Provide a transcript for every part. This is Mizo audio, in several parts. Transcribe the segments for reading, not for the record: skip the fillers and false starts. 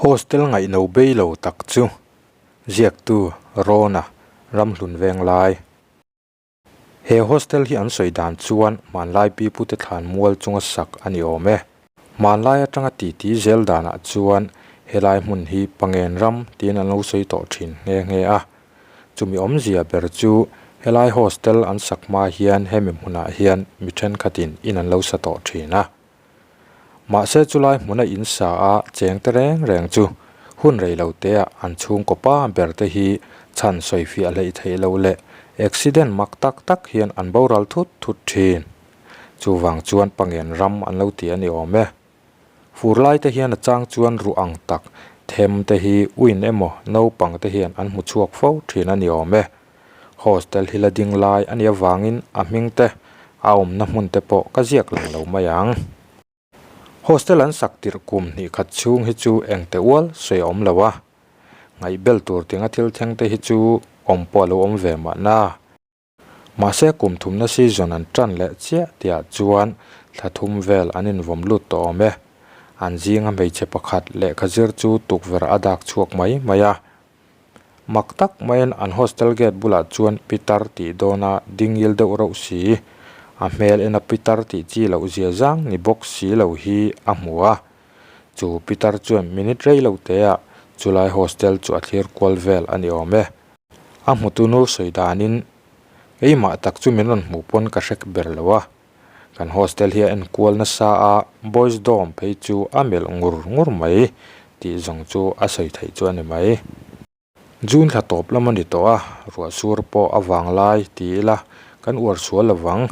Hostel ngaihno bei lo tak chu ziaktu Rona Ramhlun Venglai. He hostel hi an sawi dan chuan hmanlai pipute thlan mual chunga sak a ni awm e. Hmanlai atanga titi zel danah chuan helai hmun hi Pangen ram tiin an lo sawi tawh thin nghe nghe a. Chumi awmzia ber chu helai hostel an sak hma hian hemi hmunah hian mi thenkhatin in an lo sa tawh thin a. Mahse chulai hmuna in sa a cheng te reng reng chu hun rei lo te ah an chhungkaw pa ber te hi chhan sawi fiah hleih theih loh leh accident mak tak tak hian an boral thut thut thin. Chuvang chuan Pangen ram an lo ti a ni awm e. Fur lai te hian a chang chuan ruh ang tak them te hi uin emaw naupang te hian an hmu chhuak fo thin a ni awm e. Hostel hi la ding lai a nih avangin a hming te, a awmna hmun te pawh ka ziak lang lo mai ang. Hostel an sak tirh kum hnih khat chhung hi chu eng teh ual sawi a awm lo a, ngaihbel tur tinga thil thleng te hi chu awm pawh a lo awm ve mahna. Mahse kum thumna season an tan leh chiah tihah chuan thla thum vel an invawm lut tawh awm e. An zinga hmeichhe pakhat lehkha zir chu tukverh a dak chhuak mai mai a. Mak tak maiin an hostel gate bulah chuan pitar tih dawna ding il deuh reuh si, a hmel ena pitar tih chi loh zia zang ni bawk si lo hi a hmu a. Chu pitar chuan minute rei lo teah chulai hostel chu a thlir kual vel a ni awm e. A hmutu nu sawi danin, Keimah tak chu min rawn hmuh pawn ka hre ber lo a. Kan hostel hi a enkual nasa a, boys dorm phei chu a melh ngur ngur mai tih zawng chu a sawi theih chu a ni mai. June thla tawp lam a ni tawh a, ruah sur pawh a vang lai ti ila kan uar sual lo vang.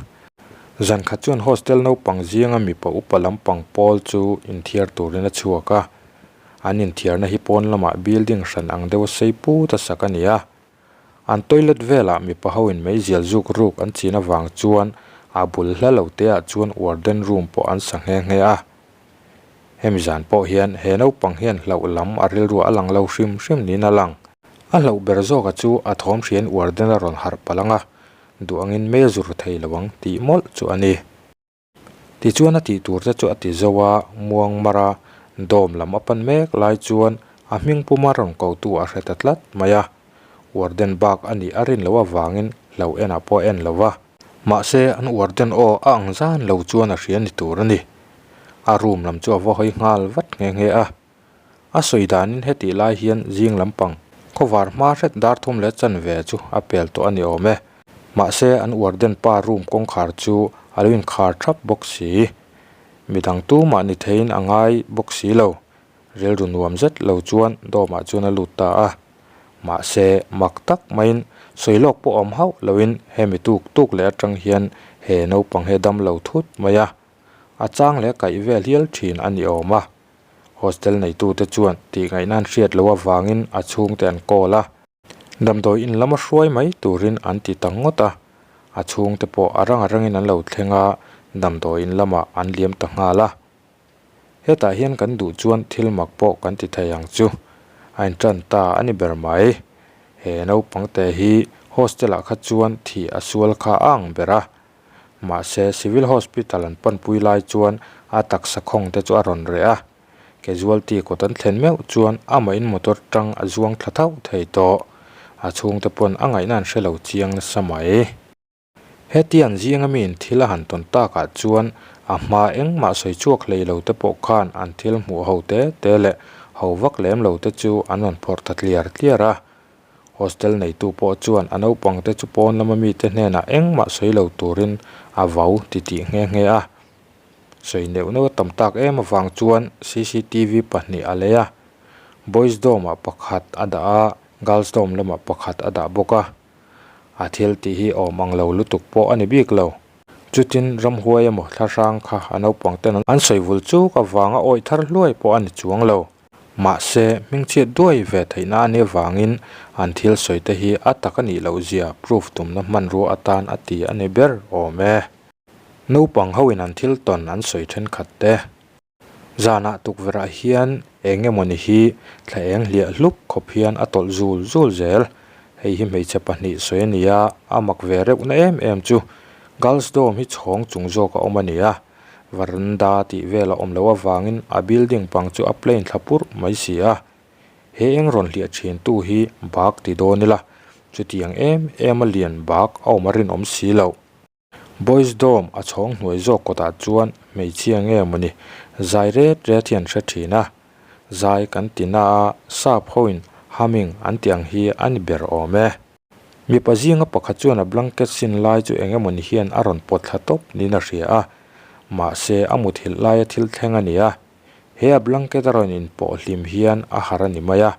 Zan khat chuan hostel naupang zinga mipa upa lampang pawl chu inthiar turin a chhuak a, an inthiarna hi pawn lamah building hran ang deuha sei put a sak a ni a. An toilet velah mipa ho in meizial zuk ruk an chin avang chuan a bul hla lo te ah chuan warden room pawh an sa nghe nghe a. Hemi zan pawh hian he naupang hian hlauh lam a rilru a lang lo hrim hrim niin a lang. A hlauh ber zawka chu a thawm hriain warden a rawn harh palh ang a, duh angin mei a zur thei lo ang tih mawlh chu a ni. Tichuan a tih tur te chu a ti zo a, muang mar a, dawm lam a pan mek lai chuan a hming puma rawn ko tu a hre ta tlat mai a. Warden bak a nih a rin loh avangin hlo enah pawh a en lo va. Mahse an warden aw a ang zan lo chuan a hria ni tur a ni. A room lam chu a va hawi nghal vat nghe nghe a. A sawi danin hetih lai hian zing lampang khawvar hma hret dar thum leh chanve chu a pel tawh a ni awm e. Mahse an warden pa room kawngkhar chu a lo inkhar thap bawk si. Midang tumah ni theiin a ngai bawk si lo. Rilru nuam zet lo chuan dawmah chuan a lut ta a. Mahse mak tak maiin sawi lawk pawh awm hauh loin hemi tuk tuk leh atang hian he naupang hi a dam lo thut mai a. A chang leh a kaih vel hial thin a ni awm a. Hostel neitute chuan tih ngaihna an hriat loh avangin a chhungte an call a, damdawi in lama hruai mai turin an ti ta ngawt a, a chhungte pawh a rang a rangin an lo thleng a, damdawi in lamah an liam ta nghal a. Hetah hian kan duh chuan thil mak pawh kan ti thei ang chu, a intan ta a ni ber mai. He naupangte hi hostel ah kha chuan thih a sual kha a ang ber a, Mahse, Civil Hospital an panpui lai chuan a taksa khawng te chu a rawn reh a, casualty kawt an thlen meuh chuan amahin motor tang a zuang thla thauh thei tawh. A chhungte pawn a ngaihna an hre lo chiang nasa mai. Hetiang zinga miin thil a han tawn takah chuan a hma engmah sawi chhuak hlei lo te pawh khan an thil hmuh ho te te leh ho vak lem lo te chu an rawn phawrh ta tliar tliar a. Hostel neitu pawh chuan a naupangte chu pawn lama mite hnenah engmah sawi lo turin a vau titih nghe nghe a. Sawi neuh neuh a tam tak em avang chuan cctv pahnih a lei a, boys dorm ah pakhat a dah a, girls dorm lamah pakhat a dah bawk a. A thil tih hi awm ang lo lutuk pawh a ni bik lo. Chutin ramhuai emaw thlahrang kha a naupangten an sawi vul chuk avanga awih thar hluai pawh a ni chuang lo. Mahse, hmingchhiat duai ve theihna a nih avangin an thil sawi te hi a tak a nih loh zia proof tumna hmanrua atan a ti a ni ber awm e. Naupang hoin an thil tawn an sawi thenkhat te. Zanah tukverhah hian eng emawni hi thla eng hliah hlup khawp hian a tawlh zul zul zel. Hei hi hmeichhe pahnih sawi a ni a, a mak ve reuhna em em chu Girls Dorm hi chhawng chung zawk a awm a ni a. Varanda tih vel a awm loh avangin a building pang chu a plain thla purh mai si a. He eng rawn hliah thin tu hi bak ti dawn ila, chutiang em em a lian bak a awm a rinawm si loh. Boys Dorm a chhawng hnuai zawk kawtah chuan hmeichhia nge mawni zai ret ret hi an hre thin a, zai kan ti na a sap hoin humming an tih ang hi a ni ber awm e. Mipa zinga pakhat chuan a blanket sin lai chu eng emawni hian a rawn pawt thla tawp niin a hria a, mahse a muthilh laia thil thleng a ni a. He a blanket a rawn inpawh hlim hian a har a ni mai a,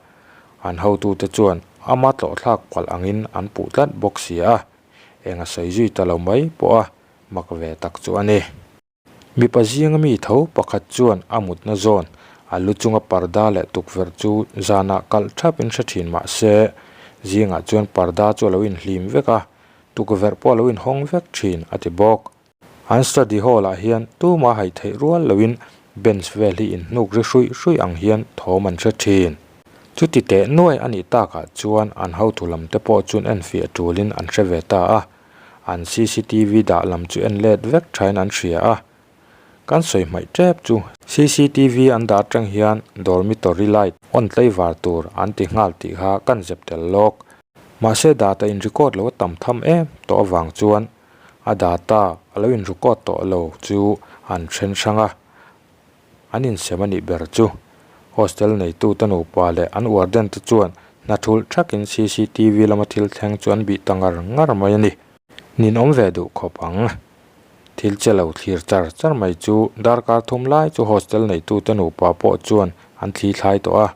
an hotute chuan ama tlawhthlak palh angin an puh tlat bawk si a, eng a sawi zui ta lo mai pawh a mak ve tak chu a ni. Mipa zinga mi tho pakhat chuan a mutna zawn a lu chunga parda leh tukverh chu zanah kalh thapin hre thin mah se, zingah chuan parda chu a lo inhlim vek a, tukverh pawh a lo inhawng vek thin a ti bawk. An study hall ah hian tuma haih theih rual loin bench vel hi inhnuk ri hruih hruih ang hian thawm an hre thin. Chuti teh nuai a nih takah chuan an hotu lam te pawh chuan enfiah tulin an hre ve ta a. An cctv dah lam chu en let vek thain an hria a, kan sawi hmaih tep chu. Cctv an dah atang hian dormitory light on tlaivar tur an ti nghal tih kha kan zep tel lawk. Mahse data in record lo a tam tham em tawh avang chuan a data a lo in record tawh lo chu an then hrang a, An insem a nih ber chu. Hostel neitute nupa leh an warden te chuan hna thulh thakin cctv lama thil thleng chu an bih ta ngar ngar mai a ni. Ninawm ve duh khawp ang. Thil che lo thlir char char mai chu darkar thum lai chu hostel neitute nupa pawh chuan an thli thlai tawh a.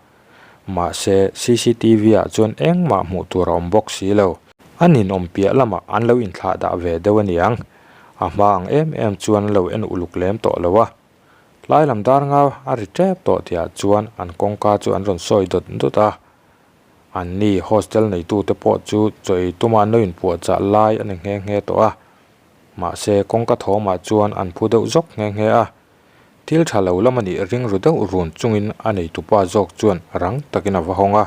Mahse cctv ah chuan engmah hmuh tur a awm bawk si lo. A ninawm piah lamah an lo inthlah dah ve deuh a niang. A hma ang em em chuan an lo en uluk lem tawh lo a. Tlai lam dar nga a ri tep tawh tihah chuan an kawngka chu an rawn sawi dawt dawt a. Anni hostel neitute pawh chu chaw ei tuma an lo inpuahchah lai a ni nghe nghe tawh a. Mahse kawngka thawmah chuan an phu deuh zawk nghe nghe a. Thil tha lo lam a nih ring ru deuh run chungin a neitupa zawk chuan rang takin a va hawng a.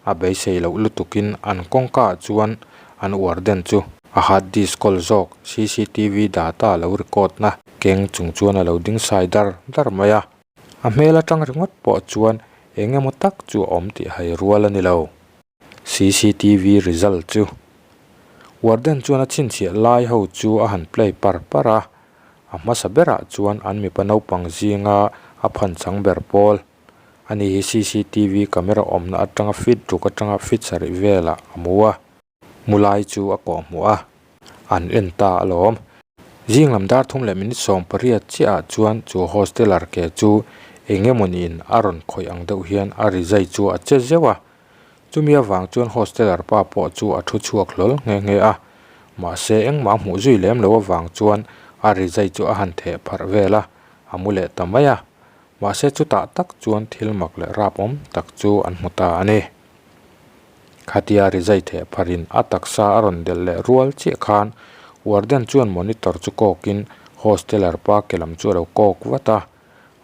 A beisei loh lutukin an kawngkaah chuan an warden chu a hard disk kawl zawk cctv data lo record na keng chung chuan a lo ding sai dar dar mai a. A hmel atang ringawt pawh chuan eng emaw tak chu a awm tih hai rual a ni lo. Cctv result chu warden chuan a chhinchhiah lai ho chu a han play par par a, a hmasa berah chuan an mipa naupang zinga a phanchang ber pawl Ani hi cctv camera awmna atanga feet ruk atanga feet sarih velah a mu a, mu lai chu a kawh hmuh a, an en ta alawm. Zing lam dar thum leh minute 18 chiahah chuan chu hosteler ke chu eng emawniin a rawn khawih ang deuh hian a ri zai chu a che zeuh a, chumi avang chuan hosteler pa pawh chu a thu chhuak hlawl nghe nghe a, mahse engmah a hmuh zui lem lo avang chuan a ri zai chu a han theh pharh vel a, a mu leh ta mai a. Mahse chutah tak chuan thil mak leh rap awm tak chu an hmu ta a ni. Khatia rizai theh pharin a taksa a rawn delh leh rual chiah khan warden chuan monitor chu kawkin hosteler pa ke lam chu a lo kawk vat a,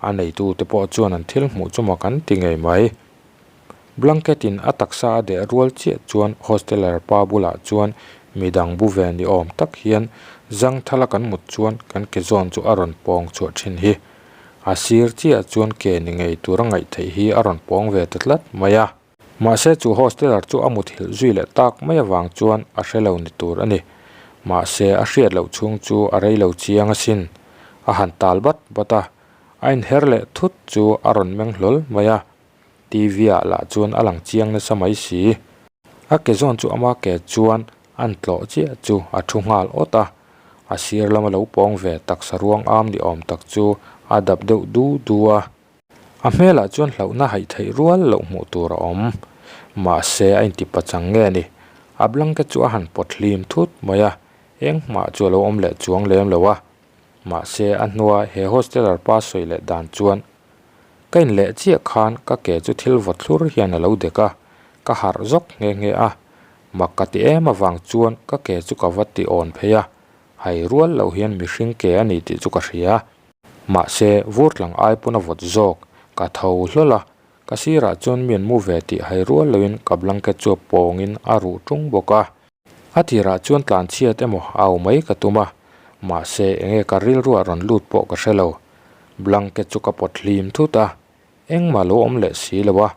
a neitute pawh chuan an thil hmuh chu mak an ti ngei mai. Blanket in a taksa a deh rual chiah chuan hosteler pa bulah chuan midang bu ve ni awm tak hian zangthala kan mut chuan kan ke zawn chu a rawn pawng chhuah thin hi. A sir chiah chuan ke ni ngei tur a ngaih theih hi a rawn pawng ve ta tlat mai a. Mahse chu hosteler chu a muthilh zui leh tak mai avang chuan a hre lo ni tur a ni. Mahse a hriat loh chhung chu a rei lo chiang asin. A han tal bat bat a, a inher leh thut chu a rawn meng hlawl mai a. TV ah lah chuan a lang chiang nasa mai si. A ke zawn chu ama ke chuan an tlawh chiah chu a thu nghal awt a, a sir lama lo pawng ve taksa ruang am ni awm tak chu a dap deuh du du a. A hmelah chuan hlauhna haih theih rual loh hmuh tur a awm. Mahse a inti pachang nge ni? A blanket chu a han pawt hlim thut mai a, engmah chu a lo awm leh chuang lem lo a. Mahse a hnua he hosteler pa sawi leh dan chuan Ka inleh chiah khan ka ke chu thil vawt thlur hian a lo dek a, ka harh zawk nghe nghe a. Mak ka ti em avang chuan ka ke chu ka va ti awn phei a, hai rual loh hian mihring ke a ni tih chu ka hria. Mahse, vur tlang ai pawn a vawt zawk, ka tho hlawl a, ka sirah chuan mi an mu ve tih hai rual lohin ka blanket chu a pawngin a ruh tung bawk a. A tirah chuan tlan chhiat emaw au mai ka tum a, Mahse enge ka rilruah rawn lut pawh ka hre lo. Blanket chu ka pawt hlim thut a, engmah lo awm leh si lo a.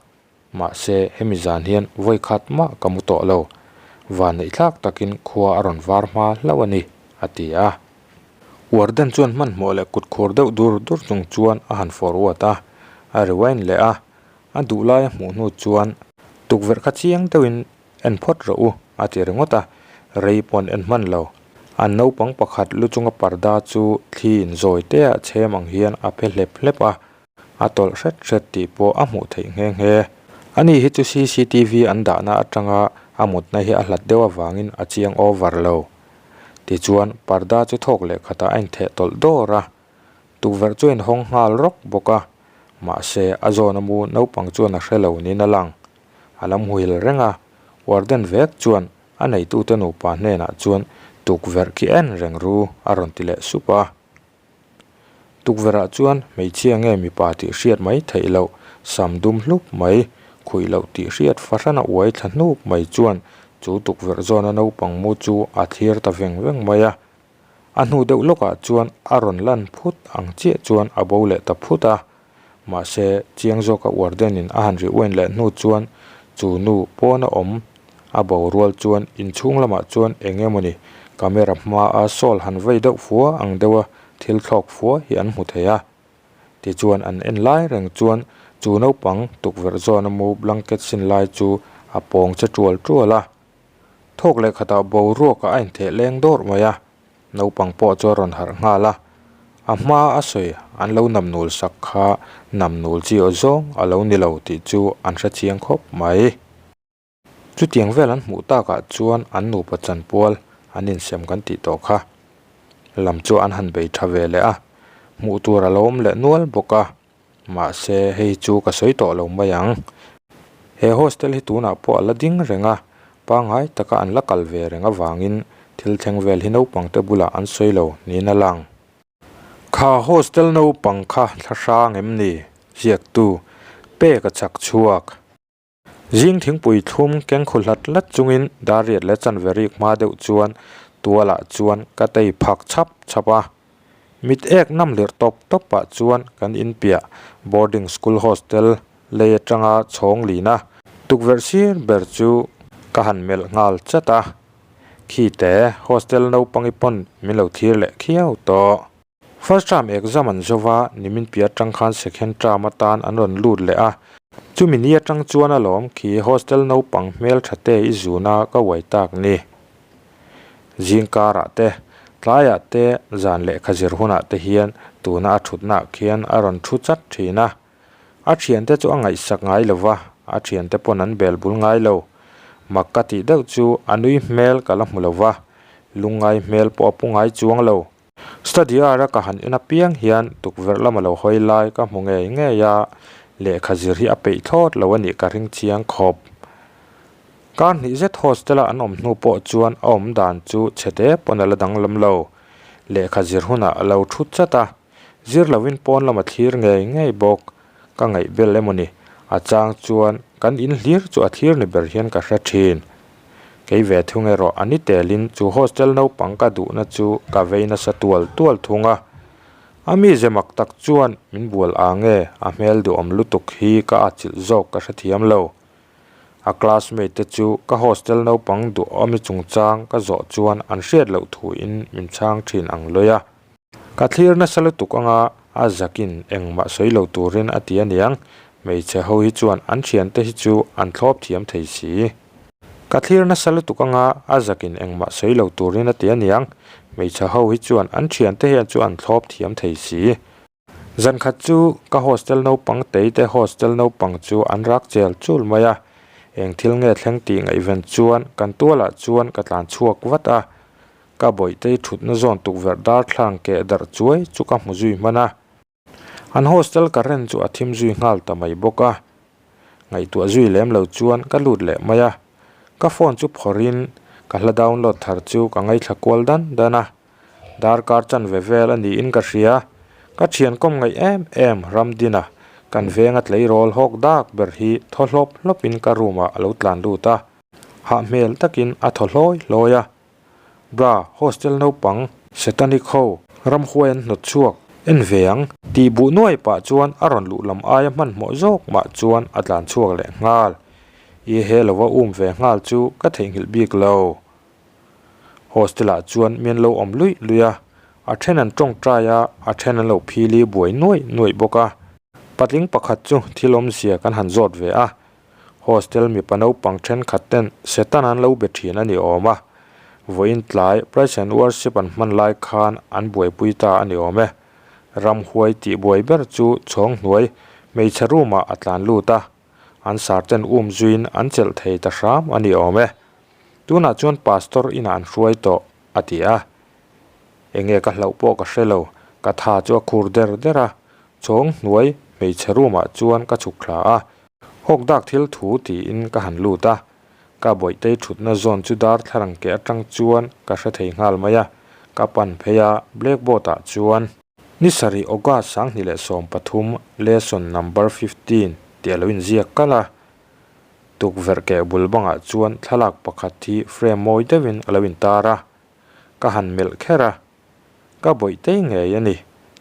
Mahse hemi zan hian vawi khat mah ka mu tawh lo. Vanneih thlak takin khua a rawn var hma hlauh a ni, a ti a. Warden chuan hmanhmawh leh kut khur deuh dur dur chung chuan a han forward a, a rewind leh a. A duh lai a hmuh hnu chuan tukverh kha chiang deuhin En phawt rawh u, a ti ringawt a, rei paw'n en hman lo. An naupang pakhat lu chunga parda chu thli in zawi te ah chhem ang hian a phe hlep hlep a, a tawlh hret hret tih pawh a hmuh theih nghe nghe. Ani hi chu cctv an dahna atanga a mutna hi a hlat deuh avangin a chiang over lo. Tichuan parda chu thawk leh khatah a intheh tawlh dawr a, tukverh chu a inhawng nghal rawk bawk a, mahse a zawna mu naupang chuan a hre lo niin a lang. A lam huil reng a, warden vek chuan a neitute nupa hnenah chuan tukverh khi en reng ru a rawn ti leh sup a. Tukverhah chuan hmeichhia nge mipa tih hriat mai theih loh, sam dum hlup mai, khuih loh tih hriat fahrana uai thla hnup mai chuan chu tukverh zawna naupang mu chu a thlir ta veng veng mai a. A hnu deuh lawkah chuan a rawn lan phut ang chiah chuan a bo leh ta phut a. Mahse, chiang zawka warden-in a han ri uain leh hnu chuan chu nu pawna awm a bo rual chuan inchhung lamah chuan eng emawni camera hmaa sawl han vei deuh fua ang deuha thil thlawk fua hi an hmu thei a. Tichuan an en lai reng chuan chu naupang tukverh zawna mu blanket sin lai chu a pawng che tual tual a. Thawk leh khatah boruakah a intheh leng dawrh mai a, naupang pawh chu a rawn harh nghal a, a hma a sawi an lo namnul sak kha namnul chi aw zawng a lo ni lo tih chu an hre chiang khawp mai. Chutiang vel an hmuh takah chuan an nupa chanpual an insem kan tih tawh kha lam chu an han bei tha ve leh a, hmuh tur a lo awm leh nual bawk a. Mahse, hei chu ka sawi tawh lo mai ang. He hostel hi tunah pawh a la ding reng a, pangngai taka an la kal ve reng avangin thil thleng vel hi naupangte bulah an sawi lo niin a lang. Kha hostel naupang kha thla hrang em ni? Ziaktu, Pek a chak chhuak. Zing thingpui thlum keng khu hlat hlat chungin Dariat leh chanve rik hma deuh chuan tualah chuan ka tei phak chhap chhap a. Mit ek nam lirh tawp tawp pah chuan kan inpiah boarding school hostel lei atanga chhawng lina tukverh sir ber chu ka han melh nghal chat a. Khite hostel naupang i pawn min lo thlir leh khiau tawh. First term exam an zo va, nimin piah atang khan second term atan an rawn lut leh a. Chumi ni atang chuan alawm khi hostel naupang hmeltha te i zuna ka uai tak ni. Zing karah te, tlaiah te, zan lehkha zir hunah te hian tuna a thutnaah khian a rawn thu chat thin a. A thiante chu a ngaihsak ngai lo va, a thiante pawn an bel bul ngai lo. Mak ka tih deuh chu a nui hmel ka la hmu lo va, lungngai hmel pawh a pu ngai chuang lo. Study hour a ka han en apiang hian tukverh lama lo hawi lai ka hmu ngei ngei a, lehkha zir hi a peih thlawt lo a nih ka ring chiang khawp. Kar hnih zet hostel a an awm hnu pawh chuan a awm dan chu chhe te pawn a la danglam lo. Lehkha zir hunah a lo thu chat a, zir lovin pawn lama thlir ngei ngei bawk. Ka ngaih bel emaw ni, a chang chuan kan in hlir chu a thlir ni ber hian ka hre thin. Kei ve thung erawh a ni telin chu hostel naupang ka duhna chu ka vei nasa tual tual thung a. A mize mak tak chuan min bual ang nge a hmel duhawm lutuk hi ka atchilh zawk ka hrethiam lo. A classmate te chu ka hostel naupang duhawmi chungchang ka zawh chuan an hriat loh thuin min chhang thin ang lawi a. Ka thlir nasa lutuk anga a zakin engmah sawi lo turin a ti aniang, hmeichhe ho hi chuan an thiante hi chu an thlawp thiam thei si. Ka thlir nasa lutuk anga a zakin engmah sawi lo turin a ti aniang, hmeichhe ho hi chuan an thiante hian chu an thlawp thiam thei si. Zankhat chu ka hostel naupang teite hostel naupang chu an rak chel chul mai a, eng thil nge thleng tih ngaihven chuan kan tualah chuan ka tlan chhuak vat a, Ka bawihtei thutna zawn tukverh darthlang keh darh chuai chu ka hmu zui hman a. An hostel current chu a thim zui nghal ta mai bawk a. Ngaihtuah zui lem lo chuan ka lut leh mai a. Ka phone chu phawrhin ka hla download thar chu ka ngaithla kual dan dan a. Darkar chanve vel a niin ka hria. Ka thian kawm ngaih em em Ramdina kan venga tleirawl hawk dak ber hi thaw hlawp hlawpin ka room ah a lo tlan lut a. Hah hmel takin a thaw hlawi hlawi a. Bra, hostel naupang. Setanic ho, ramhuai an hnawt chhuak, en ve ang, tih buh nuai pah chuan a rawn luh lam aia hmanhmawh zawk mah chuan a tlan chhuak leh nghal. I he lova um ve nghal chu ka theihnghilh bik lo. Hostel ah chuan mi an lo awm luih luih a, a then an tawngtai a, a then an lo phili buai nuaih nuaih bawk a. Patling pakhat chu thil awmzia kan han zawt ve a, Hostel mipa naupang thenkhat ten Satan an lo be thin a ni awm a, vawiin tlai Praise and Worship an hman lai khan an buaipui ta a ni awm e. Ramhuai tih buai ber chu chhawng hnuai hmeichhe room ah a tlan lut a, an sar ten um zuiin an chelh thei ta hram a ni awm e. Tunah chuan Pastor inah an hruai tawh, a ti a. Enge ka hlauh pawh ka hre lo, ka tha chu a khur der der a, chhawng hnuai hmeichhe room ah chuan ka chhuk thla a, Hawk dak thil thu tiin ka han lut a, ka bawihtei thutna zawn chu darthlalang ke atang chuan ka hre thei nghal mai a, ka pan phei a, blackboard ah chuan. Ni sarih August 2013 lesson number 15 tih a lo inziak kalh a, tukverh keh bul bangah chuan thlalak pakhat hi frame mawi deuhin a lo intar a, ka han melh kher a, ka bawihtei ngei a ni,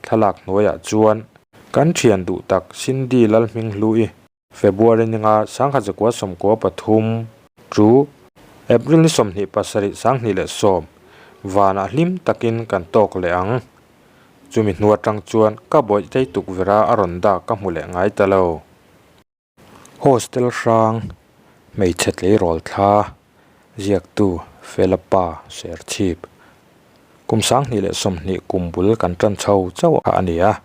thlalak hnuaiah chuan kan thian duh tak Cindy Lalhminghlu'i February ninga 1993 chu April ni 27, 2010 vanah hlim takin kan tawk leh ang. Chumi hnu atang chuan ka bawihtei tukverh a a rawn dak ka hmu leh ngai ta lo. Hostel hrang hmeichhe tleirawl thla ziaktu Fela Pa Serchhip kum 2020 kum bul kan tan chho chauh a ni a,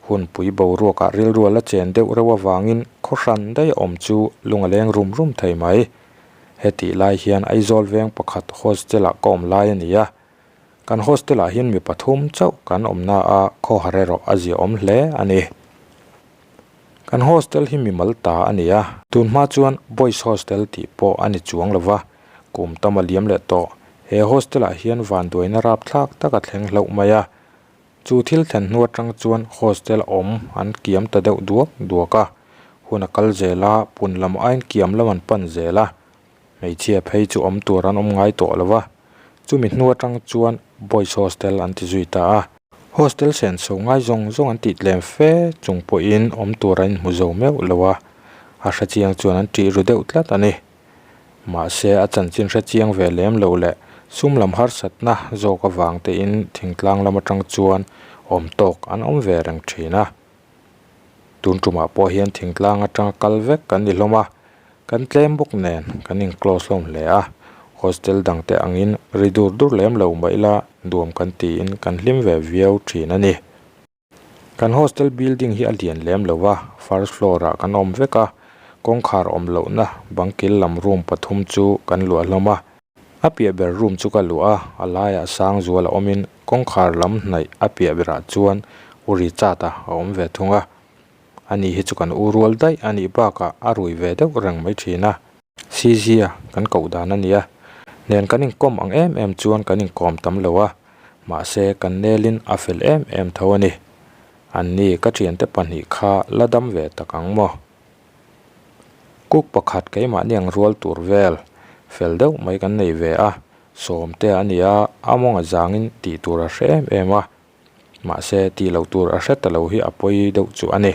hunpui boruakah rilru a la chen deuh reuh avangin khaw hran daih a awm chu lung a leng rum rum thei mai. Hetih lai hian Aizawl veng pakhat hostel ah ka awm lai a ni a, kan hostel ah hian mi pathum chauh kan awmna a khawhar erawh a ziaawm hle a ni. Kan hostel hi mimal ta a ni a, tun hma chuan Boys Hostel tih pawh a ni chuang lo va, kum tam a liam leh tawh. He hostel ah hian vanduaina rapthlak tak a thleng hlauh mai a, chu thil thlen hnu atang chuan hostel awm an kiam ta deuh duak duak a, hun a kal zel a, pun lam aiin kiam lam an pan zel a, hmeichhia phei chu awm tur an awm ngai tawh lo va, chumi hnu atang chuan Boys Hostel an ti zui ta a. Hostel senso ngai zawng zawng an tih tlem fe chung pawhin awm tur an inhmu zo meuh lo a, a hrechiang chuan an ṭih ru deuh tlat a ni. Mahse a chanchin hrechiang ve lem lo leh sum lam harsatna zawk avang tein thingtlang lam atang chuan awm tawk an awm ve reng thin a. Tun tumah pawh hian thingtlang atanga kal vek kan ni hlawm a, kan tlem bawk nen kan in close hlawm hle a, hostel dang te angin ri dur dur lem lo mah ila nuam kan tiin kan hlim ve viau thin a ni. Kan hostel building hi a lian lem lo a, first floor ah kan awm vek a, kawngkhar awm lohna bang kil lam room pathum chu kan luah hlawm a, A piah ber room chu ka luah a, a laiah sang zual a awmin kawngkhar lam hnaih a piah berah chuan u Richard-a a awm ve thung a. Ani hi chu kan u rual daih a nih bakah a rui ve deuh reng mai thin a. Sizia kan koh dan a nia, nen kan inkawm ang em em chuan kan inkawm tam lo a, mahse kan nelin a fel em em tho a ni. Anni ka thiante pahnih kha la dam ve tak ang maw? Cook pakhat keimahni ang rual tur vel fel deuh mai kan nei ve a, sawmte a ni a, a mawng a zangin tih tur a hre em em a, mahse tih loh tur a hre ta lo hi a pawi deuh chu a ni.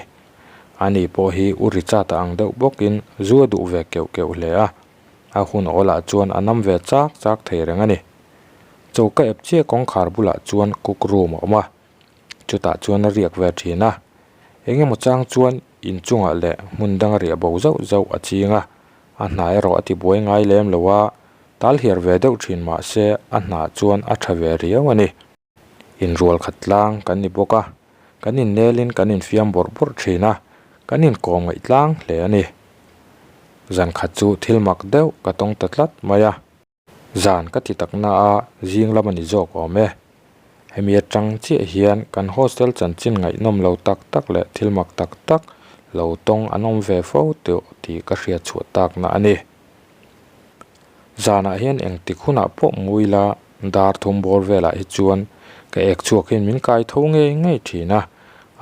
Ani pawh hi u Richard-a ang deuh bawkin zu a duh ve keuh keuh hle a, a hun awlah chuan a nam ve chak chak thei reng a ni. Choka ep chiah kawngkhar bulah chuan cook room a awm a, chutah chuan a riak ve thin a, engemaw chang chuan inchungah leh hmun danga riah bo zauh zauh a ching a, a hna erawh a ti buai ngai lem lo a, tal hiar ve deuh thin mah se a hna chuan a tha ve riau a ni. Inrual khat tlang kan ni bawk a, kan innelin kan infiam bawrh bawrh thin a, kan inkawm ngaih tlang hle a ni. Zan khat chu thil mak deuh ka tawng ta tlat mai a. Zan ka ti tak na a, zing lam a ni zawk awm e. Hemi atang chiah hian kan hostel chanchin ngaihnawm lo tak tak leh thil mak tak tak lo tawng an awm ve fo teuh tih ka hriat chhuah takna a ni. Zanah hian engtik hunah pawh mu ila dar thum bawr velah hi chuan ka ek chhuak hian min kai tho ngei ngei thin a,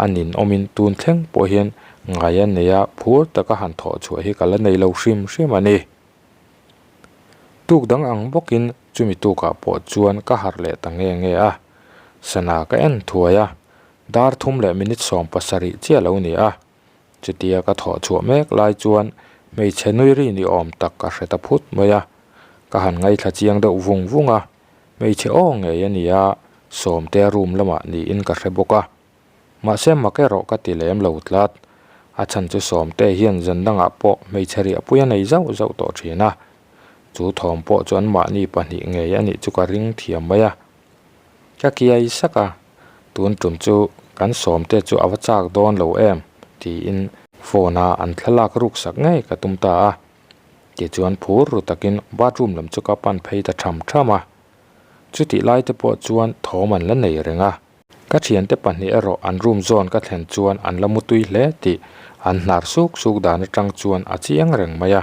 a nin awmin tun thleng pawh hian ngai a nei a, phur taka han thawh chhuah hi ka la nei lo hrim hrim a ni. Tuk dang ang bawkin chumi tukah pawh chuan ka harh leh ta nge nge a. Sana ka en thuai a, dar thum leh minute 70 chiah lo ni a. Chutia ka thawh chhuah mek lai chuan hmeichhe nui ri ni awm tak ka hre ta phut mai a. Ka han ngaithla chiang deuh vung vung a, hmeichhe aw ngei a ni a, Sawmtea room lamah niin ka hre bawk a. Mahse mak erawh ka ti lem lo tlat. A chhan chu Sawmtea hian zan dangah pawh hmeichhe riahpui a nei zauh zauh tawh thin a. Chu thawm pawh chu anmahni pahnih ngei a nih chu ka ring thiam mai a. Ka kiai sak a, tun tum chu kan Sawmte chu a va chak dawn lo em? tiin phone a an thlalak ruk sak ngei ka tum ta a. Tichuan phur ru takin bathroom lam chu ka pan phei ta tham tham a. Chutih lai te pawh chuan thawm an la nei reng a. Ka thiante pahnih erawh an room zawn ka thlen chuan an la mutui hle tih an hnar suk suk dan atang chuan a chiang reng mai a.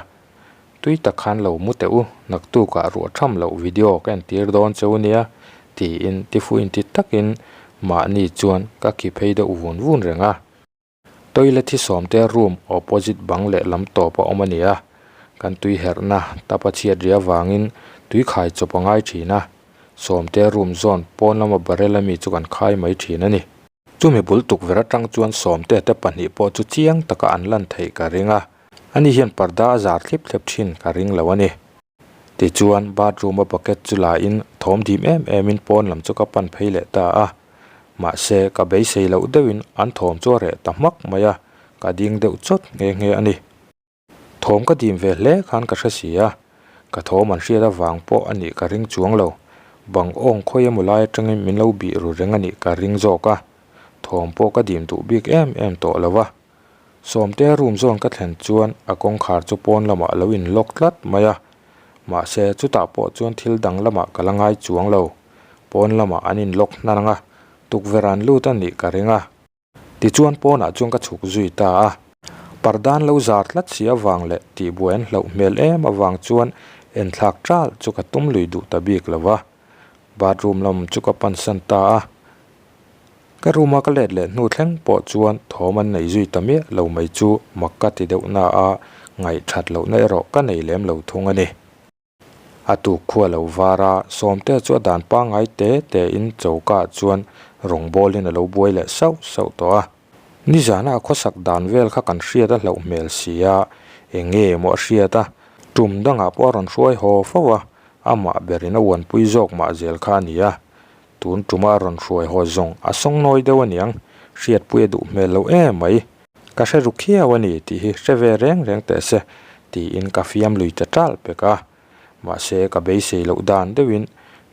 Tui tak khan lo mu teh u, naktukah ruah tham loh video ka entir dawn che u nia, tiin tifu inti takin mahni chuan ka khi phei deuh vun vun reng a. Toilet hi Sawmte room opposite bang leh lam tawp a awm a ni a, kan tui herhna tap a chhiat ri avangin tui khai chawp a ngai thin a, Sawmte room zawn pawn lama barrel ami chu kan khai mai thin a ni. Chumi bul tukverh atang chuan Sawmte te pahnih pawh chu chiang taka an lan theih ka ring a, ani hian parda a zar thlip thlep thin ka ring lo a ni. Tichuan bathroom a bucket chu la in thawm dim em em in pawn lam chu ka pan phei leh ta a, mahse ka beisei loh deuhin an thawm chu a reh ta hmak mai a, ka ding deuh chawt nghe nghe a ni. Thawm ka dim ve hle khan ka hre si a, ka thawm an hriat avang pawh a nih ka ring chuang lo. Bang awng khawi emaw lai atangin min lo bih ru reng a nih ka ring zawk a, thawm pawh ka dim duh bik em em tawh lo a. Sawmtea room zawn ka thlen chuan a kawngkhar chu pawn lamah a lo in lock tlat mai a, mahse chutah pawh chuan thil dang lamah ka la ngai chuang lo. Pawn lamah an in lock hnan ang a, tukverh an lut a nih ka ring a. Tichuan pawnah chuan ka chhuk zui ta a, pardan lo zar tlat si avang leh tihbuai an hlauh hmel em avang chuan enthlak ṭal chu ka tum lui duh ta bik lo va, bathroom lam chu ka pansan ta a. Ka room a ka let leh hnu thleng pawh chuan thawm an nei zui ta miah lo mai chu mak ka ti deuh na a, ngaihṭhat lohna erawh ka nei lem lo thung a ni. A tuk khua lo var a, Sawmtea chu a dan pangngai te te in choka chuan rawngbawlin a lo buai leh sauh sauh tawh a. Nizana a khawsak dan vel kha kan hriat a hlauh hmel si a, eng nge maw a hriat a, tum dangah pawh a rawn hruai haw fo a, amah berin a uanpui zawk mah zel kha a ni a. Tun tuma a rawn hruai haw zawng a sawngnawi deuh aniang, hriatpui a duh hmel lo em mai. Ka hre ru khiau a ni tih hi hre ve reng reng teh se tiin ka fiam lui ta ṭalh pek a. Mahse ka beisei loh dan deuhin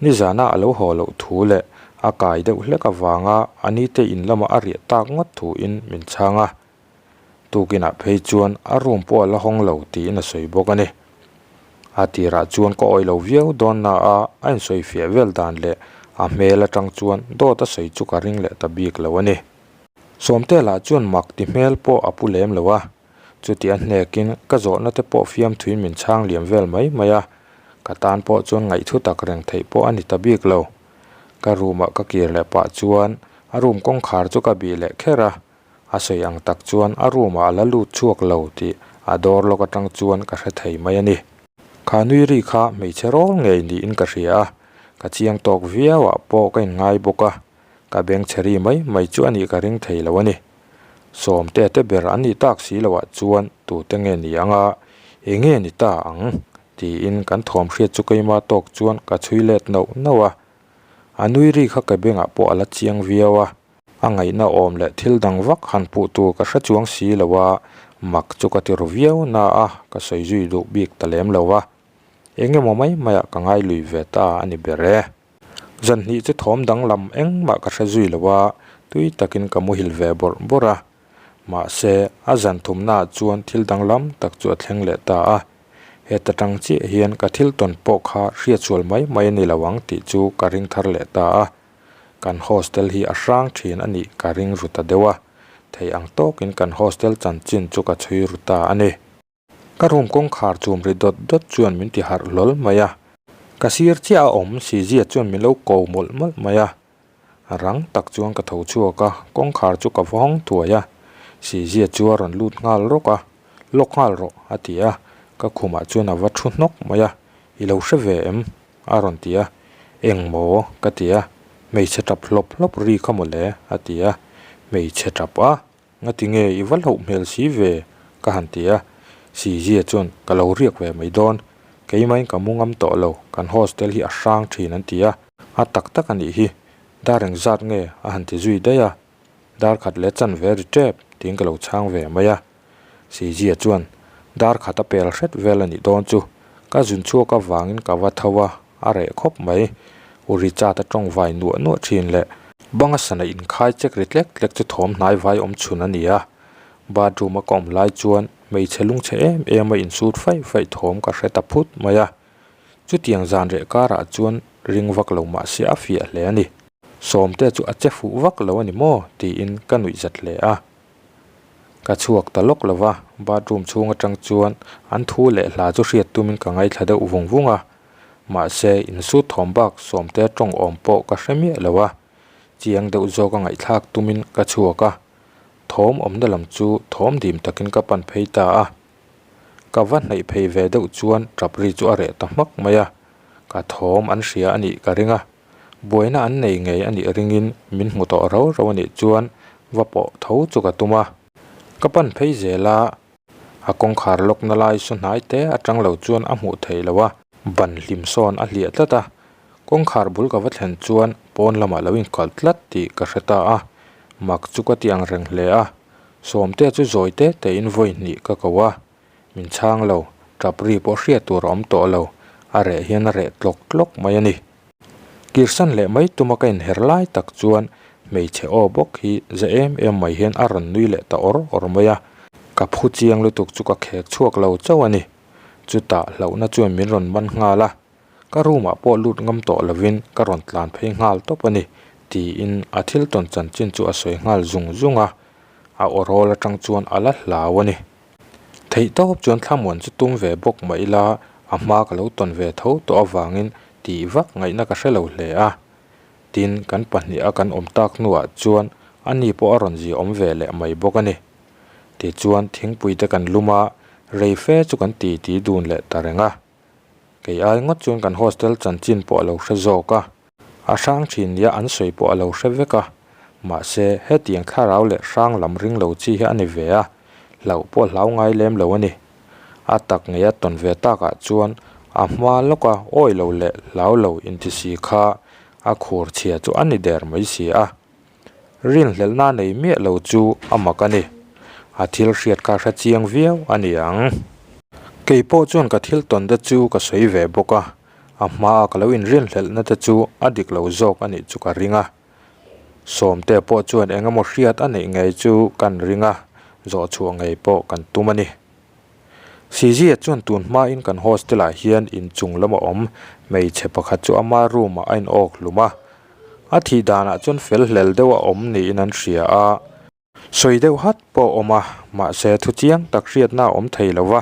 nizana a lo haw loh thu leh a kai deuh hlek avanga a nite in lama a riah tak ngawt thuin min chhang a. Tukinah phei chuan a room pawh a la hawng lo tiin a sawi bawk a ni. A tirah chuan ka awih lo viau dawn na a, a insawifiah vel dan leh a hmel atang chuan dawt a sawi chu ka ring leh ta bik lo a ni. Sawmte lah chuan mak ti hmel pawh a pu lem lo a, chuti a hnekin ka zawhna te pawh fiamthuin min chhang liam vel mai mai a, ka tan pawh chuan ngaihthu tak reng theih pawh a ni ta bik lo. Ka room ah ka kir leh pah chuan a room kawngkhar chu ka bih leh kher a, a sawi ang tak chuan a room ah a la lut chhuak lo tih a door lawk atang chuan ka hre thei mai a ni. Kha nui ri kha hmeichhe rawl ngei niin ka hria a, ka chiang tawk viau ah pawh ka inngai bawk a, Ka beng chhe ri mai mai chu a nih ka ring thei lo a ni. Sawmte te ber an nih tak si loh ah chuan tute nge ni ang a, eng nge ni ta ang? tiin kan thawm hriat chu keima tawk chuan ka chhui let nauh nauh a. A nui ri kha ka bengah pawh a la chiang viau a, a ngaihna awm leh thil dang vak han puh tur ka hre chuang si lo a, mak chu ka ti ru viau na a, ka sawi zui duh bik ta lem lo a. Eng emaw mai maiah ka ngai lui ve ta a ni ber e. Zan hnih chu thawm danglam engmah ka hre zui lo a, tui takin ka muhil ve bawrh bawrh a. Mahse, a zan thumnaah chuan thil danglam tak chu a thleng leh ta a. Heta tang chiah hian ka thil tawn pawh kha hriatsual mai mai a ni lo ang tih chu ka ring thar leh ta a. Kan hostel hi a hrang thin a nih ka ring ru ta deuh a, thei ang tawkin kan hostel chanchin chu ka chhui ru ta a ni. Ka room kawngkhar chum ri dawt dawt chuan min ti harh hlawl mai a, ka sir chiah a awm si zia chuan min lo ko mawlh mawlh mai a. Rang tak chuan ka tho chhuak a, kawngkhar chu ka va hawng thuai a, si zia chu a rawn lut nghal rawk a, Lawk nghal rawh a ti a, ka khumah chuan a va thu hnawk mai a, I lo hre ve em? a rawn ti a, Eng maw? ka ti a, Hmeichhe tap hlawp hlawp ri kha mawle, a ti a. Hmeichhe tap a, ngati nge i va hlauh hmel si ve? ka han ti a. Sizia chuan, Ka lo riak ve mai dawn, keimahin ka mu ngam tawh lo, kan hostel hi a hrang thin an ti a. A tak tak a nih hi, dar engzat nge? a han ti zui daih a. Dar khat leh chanve ri tep tiin ka lo chhang ve mai a. Seizia chuan dar khat a pel hret vel a nih dawn chu ka zun chhuak avangin ka va tho a, a reh khawp mai. U Richard a tawng vai nuah nuah thin leh banga sana inkhai chek ri tlek tlek chu thawm hnai vai awm chhun a ni a. Bathroom a ka awm lai chuan hmeichhe lungchhe em em a insut faih faih thawm ka hre ta phut mai a. Chutiang zan reh karah chuan ring vak lo mah se a fiah hle a ni. Sawmte chu a che fuh vak lo a ni maw? tiin ka nuih zat hle a. Ka chhuak ta lawk lo va, bathroom chhung atang chuan an thu leh hla chu hriat tumin ka ngaithla deuh vung vung a. Mahse, insut thawm bak Sawmte tawng awm pawh ka hre miah lo a. Chiang deuh zawk a ngaihthlak tumin ka chhuak a. Thawm awmna lam chu thawm dim takin ka pan phei ta a. Ka va hnaih phei ve deuh chuan tap ri chu a reh ta hmak mai a, ka thawm an hria a nih ka ring a, buaina an nei ngei a nih ringin min hmu tawh rau rau a nih chuan va pawh tho chu ka tum a. Ka pan phei zel a, a kawngkhar lawkna lai saw hnai te atang lo chuan a hmuh theih loh a, ban hlim sawn a hliah tlat a, kawngkhar bul ka va thlen chuan pawn lamah lo inkalh tlat tih ka hre ta a, mak chu ka ti ang reng hle a. Sawmtea chu zawi te tein vawi hnih ka ko a, min chhang lo, tap ri pawh hriat tur a awm tawh lo, a reh hian a reh tlawk tlawk mai a ni. Kirsan leh mai tuma ka inher lai tak chuan hmeichhe aw bawk hi za em em mai hian a rawn nui leh ta awr awr mai a, ka phu chiang lutuk chu ka khek chhuak lo chauh a ni. Chutah hlauhna chuan min rawn man nghal a. Ka room ah pawh lut ngam tawh lovin ka rawn tlan phei nghal tawp a ni, tiin a thil tawn chanchin chu a sawi nghal zung zung a, a aw rawl atang chuan a la hlau a ni. Theih tawp chuan thlamuan chu tum ve bawk mah ila a hma ka lo tawn ve tho tawh avangin tih vak ngaihna ka hre lo hle a. Tin, kan pahniha kan awm tak hnuah chuan ani pawh a rawn zia awm ve leh mai bawk a ni. Tichuan thingpui te kan lum a, rei fe chu kan titi dun leh ta reng a. Kei ai ngawt chuan kan hostel chanchin pawh a lo hre zawk a, a hrang thin nia an sawi pawh a lo hre vek a, mahse hetiang thlarau leh hrang lam ring lo chi hi a ni ve a, hlauh pawh a hlau ngai lem lo a ni. A tak ngei a tawn ve takah chuan a hma lawka awi lo leh hlau lo intisi kha a khur chhia chu a ni der mai si a. Rinhlelhna nei miah lo chu a mak a ni. A thil hriat kha hre chiang viau a ni ang. Kei pawh chuan ka thil tawn te chu ka sawi ve bawk a, a hmaa ka lo inrinhlelhna te chu a dik lo zawk a nih chu ka ring a. Sawmte pawh chuan eng emaw hriat a neih ngei chu kan ring a, zawh chhuah ngei pawh kan tum a ni. Sizia chuan tun hmain kan hostel ah hian inchung lama awm hmeichhe pakhat chu ama room ah a in awk hlum a, a thih danah chuan fel hlel deuh a awm niin an hria a, sawi deuh hat pawh a awm a, mahse thu chiang tak hriatna a awm thei lo va,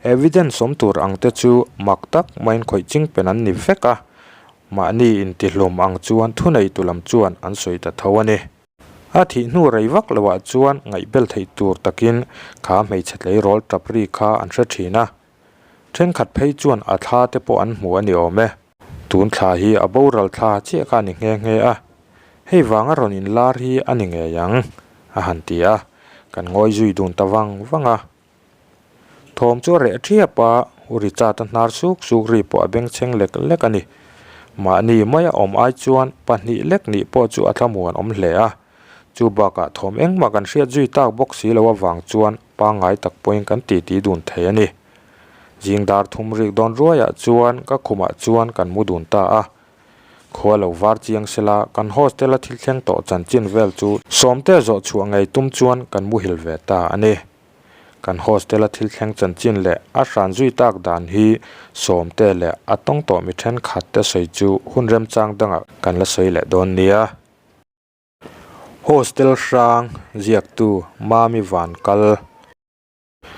evidence awm tur ang te chu mak tak maiin khawih ching pen an ni vek a, mahni intihlum ang chuan thuneitu lam chuan an sawi ta tho a ni. A thih hnu rei vak loah chuan ngaihbel theih tur takin kha hmeichhe tleirawl tap ri kha an hre thin a. Thenkhat phei chuan a thla te pawh an hmu a ni awm e. Tun thla hi a boral thla chiah kha a ni nghe nghe a, hei vanga rawn inlar hi a ni ngei ang, a han ti a, kan ngawi zui dun ta vang vang a. Thawm chu a reh thiap a, U Richard a hnar suk suk ri pawh a bengchheng lek lek a ni. Mahni maia awm ai chuan pahnih lek nih pawh chu a thlamuan awm hle a. Chu bakah thawm engmah kan hriat zui tak bawk si lo avang chuan pangngai tak pawhin kan titi dun thei a ni. Zing dar thum rik dawn ruaiah chuan ka khumah chuan kan mu dun ta a. Khua lo var chiang sela kan hostel a thil thleng tawh chanchin vel chu Sawmte zawh chhuah ngei tum chuan kan muhil ve ta a ni. Kan hostel a thil thleng chanchin leh a hran zui tak dan hi Sawmte leh a tawng tawh mi thenkhat te sawi chu hun remchang dangah kan la sawi leh dawn nia. Hostel hrang ziaktu Mami Van Kal.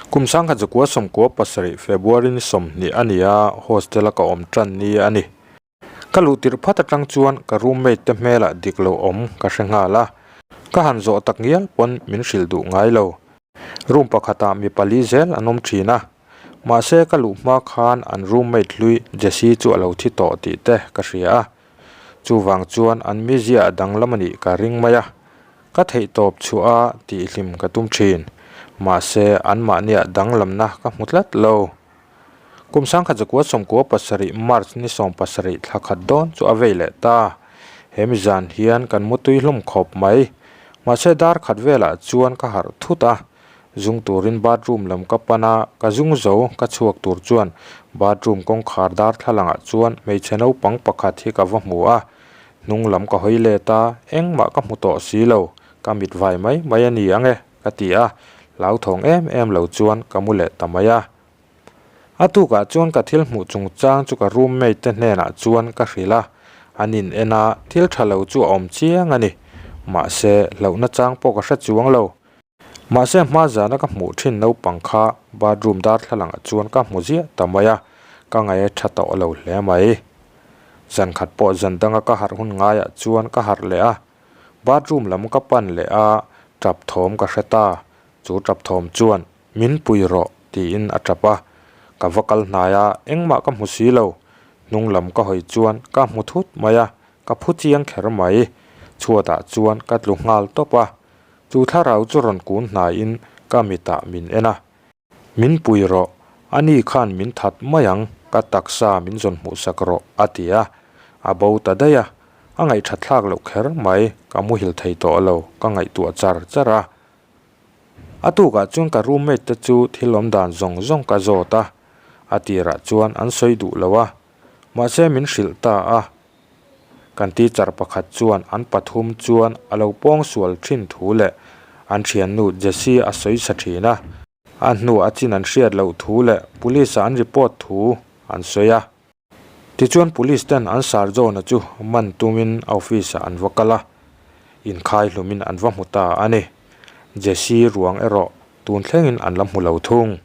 Kum sangkhat zakua 97 February ni 20 a ni a, hostel a ka awm tan ni a ni. Ka luh tirh phat atang chuan ka roommate te hmelah dik lo awm ka hre nghal a, ka han zawh tak ngial pawn min hrilh duh ngai lo. Room pakhatah mi pali zel an awm thin a, mahse ka luh hma khan an roommate hlui Jessie chu a lo thi tawh tih te ka hria a. Chuvang chuan an mizia a danglam a nih ka ring mai a, ka theihtawp chhuah a tihhlim ka tum thin. Mahse, anmahniah danglamna ka hmu tlat lo. Kum sangkhat zakua 97 March ni 70 thla khat dawn chu a vei leh ta. He mi zan hian kan mutui hlawm khawp mai. Mahse dar khat velah chuan ka harh thut a. Zung turin bathroom lam ka pan a, ka zung zo ka chhuak tur chuan bathroom kawngkhar darthlalangah chuan hmeichhe naupang pakhat hi ka va hmu a. Hnung lam ka hawi let a, engmah ka hmu tawh si lo, ka mit vai mai mai a ni ang e, ka ti a. Hlauthawng em em lo chuan ka mu leh ta mai a. A tukah chuan ka thil hmuh chungchang chu ka roommate te hnenah chuan ka hrilh a, an in en a, thil tha lo chu a awm chiang a ni. Mahse, hlauhna chang pawh ka hre chuang lo. Mahse, hma zana ka hmuh thin naupang kha bathroom darthlalangah chuan ka hmu ziah ta mai a, ka ngaih a tha tawh lo hle mai. Zan khat pawh zan danga ka harh hun ngaiah chuan ka harh leh a, bathroom lam ka pan leh a, tap thawm ka hre ta. Chu tap thawm chuan Min pui rawh, tiin a tap a. Ka va kal hnai a, engmah ka hmu si lo. Hnung lam ka hawi chuan ka hmu thut mai a, ka phu chiang kher mai. Chhuatah chuan ka tlu nghal tawp a. Chu thlarau chu rawn kun hnaiin ka mitah min en a. Min pui rawh, ani khan min that mai ang, ka taksa min zawn hmuhsak rawh, a ti a. A bo ta daih a, a ngaihthatthlak loh kher mai, ka muhil thei tawh lo, ka ngaihtuah char char a. A tukah chuan ka roommate te chu thil awm dan zawng zawng ka zawt a, a tirah chuan an sawi duh lo a, mahse min hrilh ta a. Kan teacher pakhat chuan an pathum chuan a lo pawng sual thin thu leh an thiannu Jessie a sawi sa thin a, a hnuah a chin an hriat loh thu leh police ah an report thu an sawi a. Tichuan Police ten an Sir John-a chu man tumin a office ah an va kal a, inkhai hlumin an va hmu ta a ni. Jessie ruang erawh tun thlengin an la hmu lo thung.